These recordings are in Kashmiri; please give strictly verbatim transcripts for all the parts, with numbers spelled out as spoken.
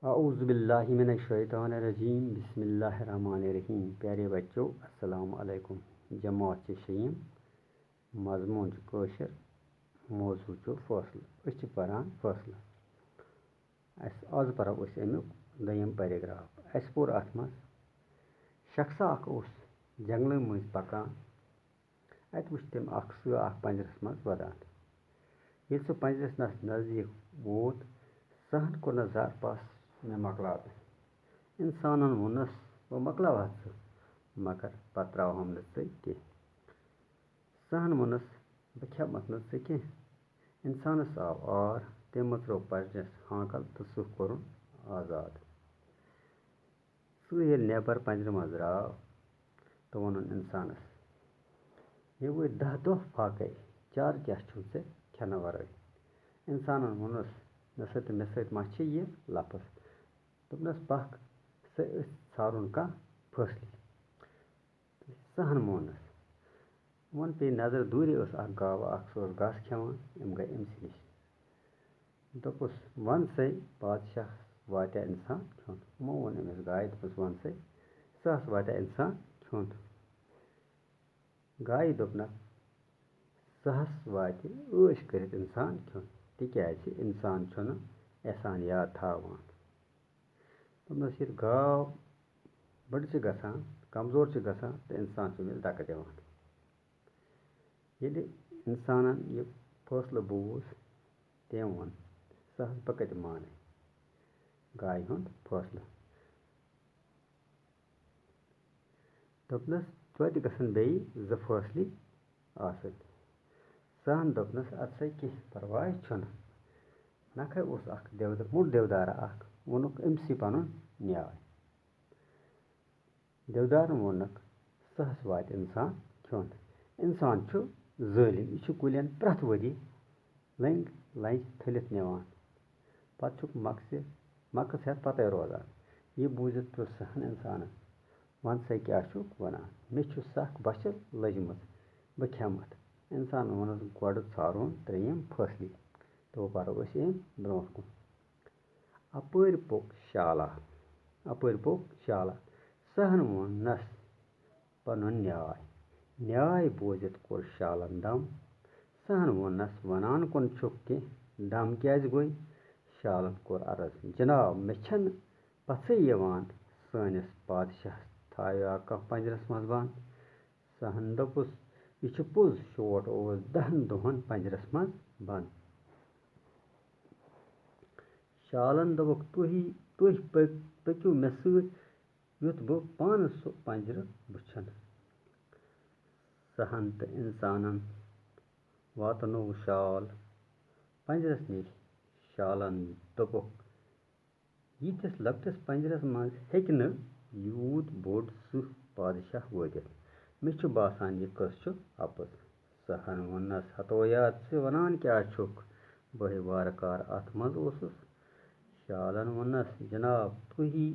اعوذ باللہ من الشیطان الرجیم، بسم اللہ الرحمن الرحیم۔ پیارے بچو، السلام علیکم۔ جماعت چھِ شیٚیِم، مضموٗن چھُ کٲشُر، موضوع چھُ فٲصلہٕ۔ أسۍ چھِ پران فٲصلہٕ۔ اَسہِ، آز پرو أسۍ اَمیُک دوٚیِم paragraph۔ اَسہِ پوٚر اَتھ منٛز، شخصا اکھ اوس جنگلہٕ مٔنٛزۍ پکان۔ اَتہِ وُچھ تٔمۍ اکھ سٕہہ اکھ پنجرس منٛز وَدان۔ ییٚلہِ سُہ پنجرس نس نزدیٖک ووت، سٕہن کوٚرنس زر پس، "مےٚ مۄکلاو تہٕ۔" اِنسانن ووٚننس، "بہٕ مۄکلاوتھ ژٕ، مگر بہٕ ترٛاوہم نہٕ ژٕ کینٛہہ۔" سٕہن ووٚننس، "بہٕ کھٮ۪متھ نہٕ ژٕ کینٛہہ۔" اِنسانس آو عار، تٔمۍ مٔژرو پنجرس ہانکل تہٕ سٕہہ کوٚرُن آزاد۔ سُہ ییٚلہِ نٮ۪بر پنجرِ منٛز درٛاو تہٕ ووٚنُن اِنسانس، "مےٚ وٲتۍ دَہ دۄہ فاقے، چارٕ کیٛاہ چھُم ژےٚ کھٮ۪نہٕ ورٲے؟" اِنسانن ووٚنُس، "مےٚ سۭتۍ تہٕ مےٚ سۭتۍ ما چھِ یہِ لفظ؟" دوٚپنس، "پکھ، ژٕ أسۍ ژھارُن کانٛہہ فٲصلی۔" تہٕ سٕہن موننس۔ وۄنۍ پیٚیہِ نظرِ دوٗرِ ٲس اکھ گاو اکھ، سُہ اوس گاسہٕ کھٮ۪وان، یِم گٔے أمۍ سٕے نِش۔ دوٚپُس، "وَن سَے، بادشاہَس واتیٛاہ اِنسان کھیوٚن؟" یِمو ووٚن أمِس گایہِ، دوٚپُس، "وَن سَے، سٕہَس واتیٛاہ اِنسان کھیوٚن؟" گایہِ دوٚپنَکھ، "سٕہَس واتہِ عٲش کٔرِتھ اِنسان کھیوٚن، تِکیٛازِ اِنسان چھُنہٕ احسان یاد تھاوان۔" دوٚپنَس، ییٚلہِ گاو بٔڑ چھِ گژھان، کمزور چھِ گژھان، تہٕ اِنسان چھُ أمِس دَکہٕ دِوان۔ ییٚلہِ اِنسانَن یہِ فٲصلہٕ بوٗز، تٔمۍ ووٚن، "سٕہَس بہٕ کَتہِ مانَے گایہِ ہُنٛد فٲصلہٕ؟" دوٚپنَس، "توتہِ گژھن بیٚیہِ زٕ فٲصلہٕ آسٕنۍ۔" سٕہَن دوٚپنَس، "اَدٕ سا کینٛہہ پَرواے چھُنہٕ۔" نَکھَے اوس اَکھ دِودار، موٚٹ دِودارا اَکھ، ووٚنُکھ أمۍ سٕے پَنُن نیاے۔ دِودارَن ووٚنُکھ، "سٕہَس واتہِ اِنسان کھیوٚن۔ اِنسان چھُ ظٲلِم، یہِ چھُ کُلٮ۪ن پرٛٮ۪تھ ؤری لٔنٛگۍ لَنٛجہِ تھٔلِتھ نِوان۔ پَتہٕ چھُکھ مۄکسہِ، مۄکٕس ہٮ۪تھ پَتَے روزان۔" یہِ بوٗزِتھ پرٛژھ سٕہَن اِنسانَن، "وَن سا کیٛاہ چھُکھ وَنان؟ مےٚ چھُ سَکھ بۄچھِ لٔجمٕژ، بہٕ کھٮ۪مَتھ۔" اِنسانَن ووٚنُس، "گۄڈٕ ژھارون ترٛیٚیِم فٲصلی، تہٕ وۄنۍ پَرو أسۍ اَمہِ برٛونٛٹھ کُن۔" اَپٲرۍ پوٚک شالا، اَپٲرۍ پوٚک شالا۔ سٕہَن ووٚننَس پَنُن نیاے۔ نیاے بوٗزِتھ کوٚر شالَن دَم۔ سٕہَن ووٚننَس، "وَنان کُن چھُکھ کینٛہہ، دَم کیٛازِ گوٚے؟" شالَن کوٚر عرض، "جِناب، مےٚ چھَنہٕ پَژھٕے یِوان، سٲنِس پادشاہَس تھایو کانٛہہ پَنجرَس منٛز بنٛد۔" سٕہَن دوٚپُس، "یہِ چھُ پوٚز، شوٹھ اوس دَہَن دۄہَن پَنجرَس منٛز بنٛد۔" شالَن دوٚپُکھ، "تُہی، تُہۍ پٔک-، پٔکِو مےٚ سۭتۍ، یُتھ بہٕ پانہٕ سُہ پَنجرٕ وٕچھَن۔" سٕہَن تہٕ اِنسانَن واتنوو شال پَنجرَس نِش۔ شالَن دوٚپُکھ، "یِتھِس لۄکٹِس پَنجرَس منٛز ہیٚکہِ نہٕ یوٗت بوٚڑ سٕہہ پادشاہ وٲتِتھ۔ مےٚ چھُ باسان، یہِ قٕصہٕ چھُ اَپُز۔" سٕہَن ووٚننَس، "ہتو یاد، ژٕ وَنان کیٛاہ چھُکھ؟ بہٕ ہے وارٕ کارٕ اَتھ منٛز اوسُس۔" شالَن ووٚننَس، "جِناب، تُہی،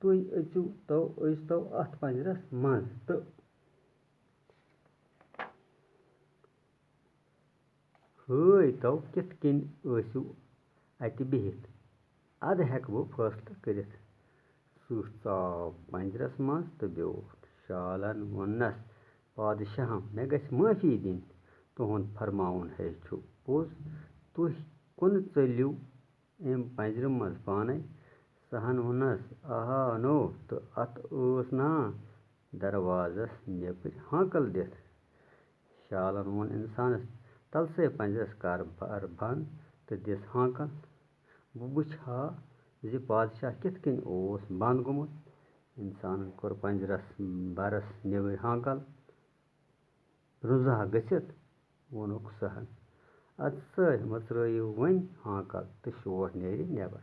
تُہۍ أژِو تو، أژۍتو اَتھ پَنجرَس منٛز تہٕ ہٲے تو کِتھ کٔنۍ ٲسِو اَتہِ بِہِتھ، اَدٕ ہٮ۪کہٕ بہٕ فٲصلہٕ کٔرِتھ۔" سٕہہ ژاو پَنجرَس منٛز تہٕ بیوٗٹھ۔ شالَن ووٚننَس، "پادشاہم، مےٚ گژھِ معٲفی دِنۍ، تُہُنٛد فرماوُن ہے چھُ پوٚز۔ تُہۍ کُنہٕ ژٔلِو أمۍ پَنجرِ منٛز پانَے؟" سٕہَن ووٚننَس، "آہا نو، تہٕ اَتھ ٲس نا دروازَس نیٚبٕرۍ ہانکَل دِتھ؟" شالَن ووٚن اِنسانَس، "تَلہٕ سا پَنجرَس کر بَر بنٛد تہٕ دِس ہانکَل، بہٕ وٕچھِ ہا زِ پادشاہ کِتھ کٔنۍ اوس بنٛد گوٚمُت۔" اِنسانَن کوٚر پَنجرَس بَرَس نیٚبٕرۍ ہانکَل۔ رُزا گٔژھِتھ ووٚنُکھ سٕہَن، "اَدٕ سا مٔژرٲیِو وۄنۍ ہانکَل تہٕ شوٹھ نیرِ نٮ۪بَر۔"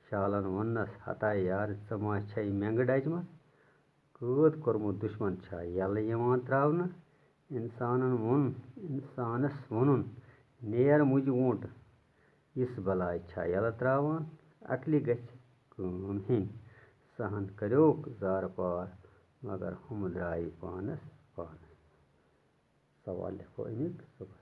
شالَن ووٚننَس، "ہتا یارٕ، ژٕ ما چھَے مٮ۪نٛگہٕ ڈَجمَژ؟ قٲد کوٚرمُت دُشمَن چھا یَلہٕ یِوان ترٛاونہٕ؟" اِنسانَن ووٚن، اِنسانَس ووٚنُن، "نیر مُجہِ ووٚنٛٹ، یِژھ بَلاے چھا یَلہٕ ترٛاوان؟ عقلہِ گژھِ کٲم ہیٚنۍ۔" سٕہَن کَریوکھ زارٕ پار، مگر ہُم درٛایہِ پانَس پانَس۔ سوال لیکھو اَمیُک صُبحَس۔